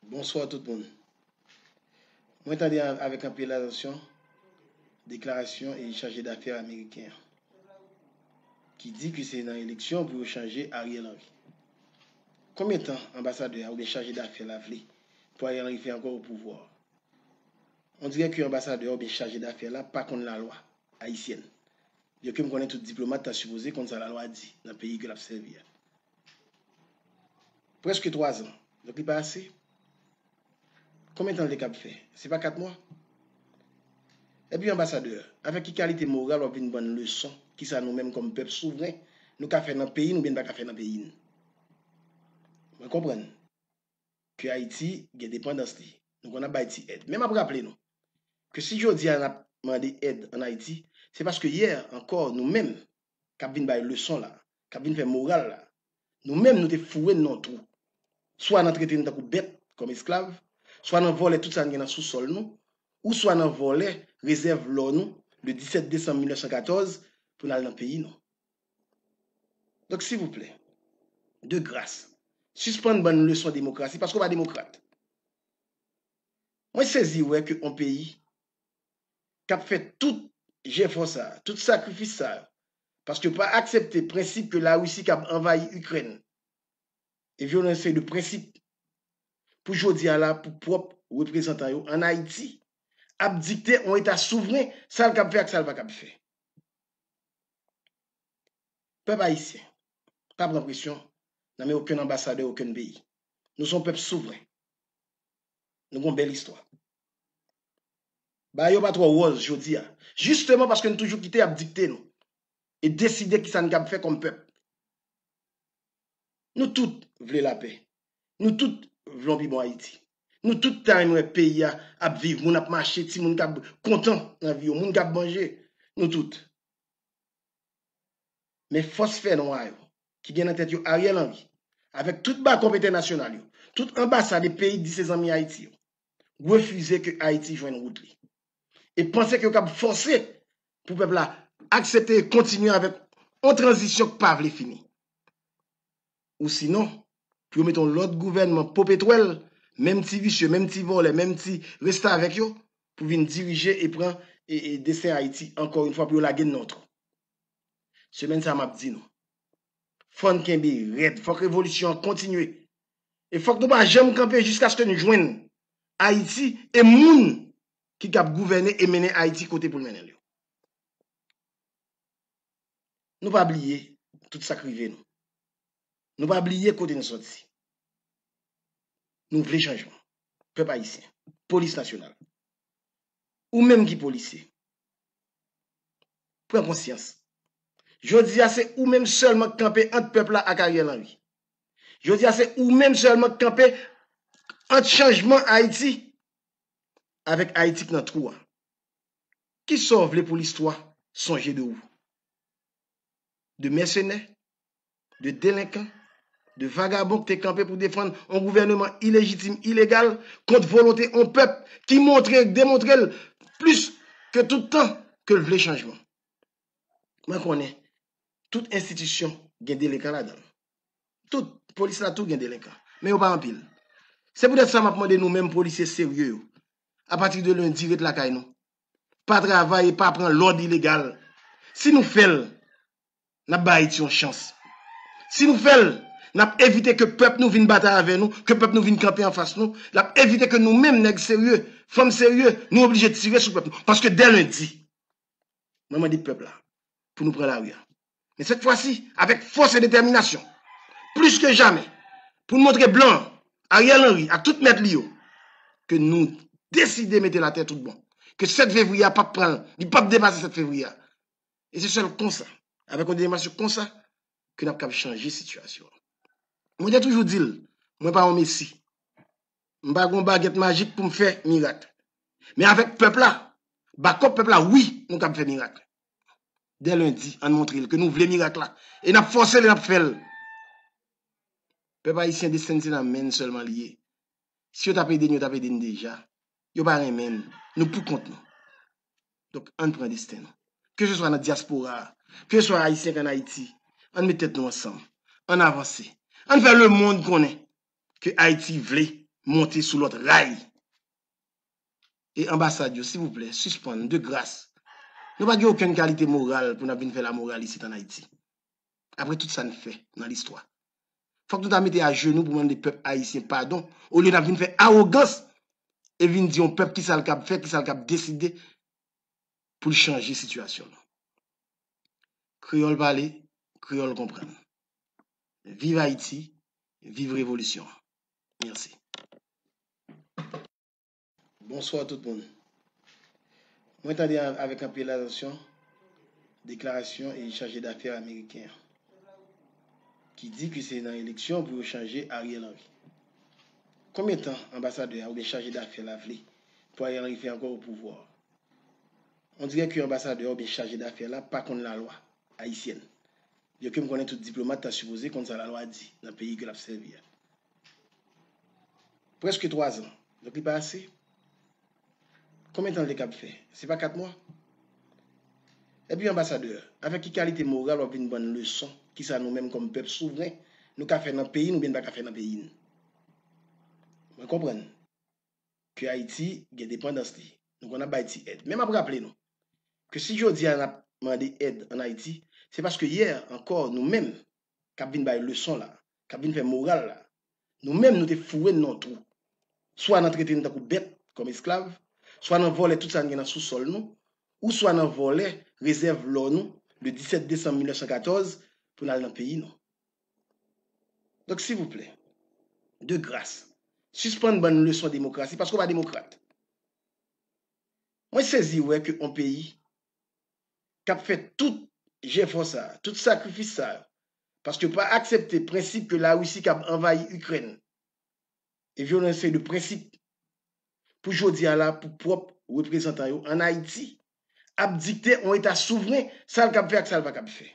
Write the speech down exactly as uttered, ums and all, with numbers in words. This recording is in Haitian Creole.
Bonswa tout moun. Mwen tande a- avèk anpil atansyon deklarasyon e chaje dafè ameriken an, ki di ke se nan eleksyon pou yo chanje Ariel Henry. Konbyen tan anbasadè a oubyen chaje dafè la vle pou Ariel Henry fè ankò o pouvwa? On dirè ke anbasadè a oubyen chaje dafè la pa konn lalwa ayisyèn. Byenke m konnen tout diplomat ta sipoze konn sa lalwa di nan peyi ke l ap sèvi a. Prèske twa zan. Donk li pa ase? Konbyen tan l te kab fè? Se pa kat mwa? Epi anbasadè, avèk ki kalite moral w ap vin ban n leson kisa nou menm kòm pèp souvren nou ka fè nan peyi n oubyen n pa ka fè nan peyi n? Mwen konprann ke Ayiti gen depandans li. Nou konn ap bay ti èd. Men m ap raple nou ke si jodi a n ap mande èd ann Ayiti, se paske yè ankò nou menm k ap vin bay leson la, k ap vin fè moral la, nou menm nou te foure n nan yon twou. Swa nan trete n tankou bèt, kòm esklav, swa nan vòlè tout sa n gen nan sousòl nou, ou swa nan vòlè rezèv lò nou le disèt desanm mil nèf san katòz pou n al nan peyi nou. Donk, silvouplè, de gras, sispann ban n leson demokrasi paske w pa demokrat. Mwen sezi wè ke yon peyi k ap fè tout jefò sa, tout sakrifis sa yo, paske yo pa aksepte prensip ke Larisi kab anvayi Ikrèn e vyole yon seri de prensip pou jodi a la pou pwòp reprezantan yo ann Ayiti ap dikte yon eta souvren sa l kab fè ak sa l pa kab fè. Pèp ayisyen, pa pran presyon nan men okenn anbasadè okenn peyi. Nou se yon pèp souvren. Nou gen yon bèl istwa. Bagay yo pa twò wòz jodi a, jisteman paske n toujou kite y ap dikte nou e deside kisa n kab fè kòm pèp. Nou tout vle lapè. Nou tout vle yon pi bon Ayiti. Nou tout ta renmen wè peyi a ap viv, moun ap mache, timoun k ap kontan nan vi yo, moun k ap manje. Nou tout. Men fòs fènwa yo, ki gen nan tèt yo Ariel Henry, avèk tout bakòp entènasyonal yo, tout anbasad e peyi k di se zanmi Ayiti yo, refize ke Ayiti jwenn wout li. E panse ke yo kab fòse pou pèp la aksepte e kontinye avèk yon tranzisyon k pa vle fini. Ou sinon, pou yo mete yon lòt gouvènman popetwèl, menm ti visye, menm ti vòlè, menm ti restavèk yo, pou vin dirije e pran e, e desten Ayiti ankò yon fwa pou yo lage n nan yon twou. Semèn sa a, m ap di nou, fò n kenbe rèd, fòk revolisyon an kontinye. E fòk nou pa janm kanpe jiskaske n jwenn Ayiti e moun ki kab gouvène e mennen Ayiti kote pou l mennen l yo. Nou pa bliye tout sa k rive nou. Nou pa bliye kote n soti. Nou vle chanjman. Pèp ayisyen, polis nasyonal, ou menm ki polisye, pran konsyans. Jodi a, se ou menm sèlman k kanpe ant pèp la ak Ariel Henry. Jodi a, se ou menm sèlman k kanpe ant chanjman Ayiti avèk Ayiti k nan twou a. Kisa w vle pou listwa sonje de ou? De mèsenè, de delenkan, de vagabon k te kanpe pou defann yon gouvèneman ilejitim, ilegal, kont volonte yon pèp ki montre, demontre l plis ke tout tan ke l vle chanjman. Mwen konnen tout enstitisyon gen delenkan ladan l. Tout, polis la tou gen delenkan. Men yo pa anpil. Se poutèt sa m ap mande nou menm polisye serye yo, apati de lendi, ret lakay nou. Pa travay e pa pran lòd ilegal. Si nou fè l, n ap ba Ayiti yon chans. Si nou fè l, n ap evite ke pèp nou vin batay avè nou, ke pèp nou vin kanpe anfas nou, l ap evite ke nou menm, nèg serye, fanm serye, nou oblije tire sou pèp nou. Paske dè lendi, mwen mande pèp la pou nou pran lari a. Men sèt fwa si, avèk fòs e detèminasyon, plis ke jamè, pou n montre blan Ariel Henry ak tout mèt li yo ke nou deside mete l atè tout bon. Ke sèt fevriye a p ap pran, li p ap depase sèt fevriye a. E se sèl konsa, avèk yon detèminasyon konsa, ke n ap kab chanje sitiyasyon an. Mwen te toujou di l, mwen pa yon mesi. M pa gen yon bagèt majik pou m fè mirak. Men avèk pèp la, bakòp pèp la, wi, nou kab fè mirak. Dè lendi, ann montre l ke nou vle mirak la. E n ap fòse l e n ap fè l. Pèp ayisyen, desten n se nan men n sèlman li ye. Si yo t ap ede n, yo t ap ede n deja. Yo pa renmen n. Nou pou kont nou. Donk, ann pran desten nou. Keseswa nan dyaspora a, keseswa ayisyen k ann Ayiti, ann met tèt nou ansanm. Ann avanse. Ann fè lemonn konnen ke Ayiti vle monte sou lòt ray. E anbasad yo, silvouplè, sispann, de gras. Nou pa gen okenn kalite moral pou n ap vin fè lamoral isit ann Ayiti. Apre tout sa n fè nan listwa. Fòk nou ta mete ajenou pou mande pèp ayisyen padon, olye n ap vin fè awogans e vin di yon pèp kisa l kab fè, kisa l kab deside pou l chanje sitiyasyon l. Kreyòl pale, kreyòl konprann. Viv Ayiti, viv revolisyon. Mèsi. Bonswa tout moun. Mwen tande avèk anpil atansyon deklarasyon e chaje dafè ameriken an, ki di ke se nan eleksyon pou yo chanje Ariel Henry. Konbyen tan anbasadè a oubyen chaje dafè la vle pou Ariel Henry fè ankò o pouvwa? On dirè ke anbasadè a oubyen chaje dafè la pa konn lalwa ayisyèn. Byenke m konnen tout diplomat ta sipoze konn sa lalwa di nan peyi ke l ap sèvi a. Prèske twa zan. Donk li pa ase? Konbyen tan l te kab fè? Se pa kat mwa? Epi anbasadè, avèk ki kalite moral w ap vin ban n leson kisa nou menm kòm pèp souvren nou ka fè nan peyi n oubyen n pa ka fè nan peyi n? Mwen konprann ke Ayiti gen depandans li. Nou konn ap bay ti èd. Men m ap raple nou ke si jodi a n ap mande èd ann Ayiti, se paske yè ankò nou menm k ap vin bay leson la, k ap vin fè moral la, nou menm nou te foure n nan yon twou. Swa nan trete n tankou bèt, kòm esklav, swa nan vòlè tout sa n gen nan sousòl nou, ou swa nan vòlè rezèv lò nou le disèt desanm mil nèf san katòz pou n al nan peyi nou. Donk, silvouplè, de gras, sispann ban n leson demokrasi paske w pa demokrat. Mwen sezi wè ke yon peyi k ap fè tout jefò sa, tout sakrifis sa yo, paske yo pa aksepte prensip ke Larisi kab anvayi Ikrèn e vyole yon seri de prensip pou jodi a la pou pwòp reprezantan yo ann Ayiti ap dikte yon eta souvren sa l kab fè ak sa l pa kab fè.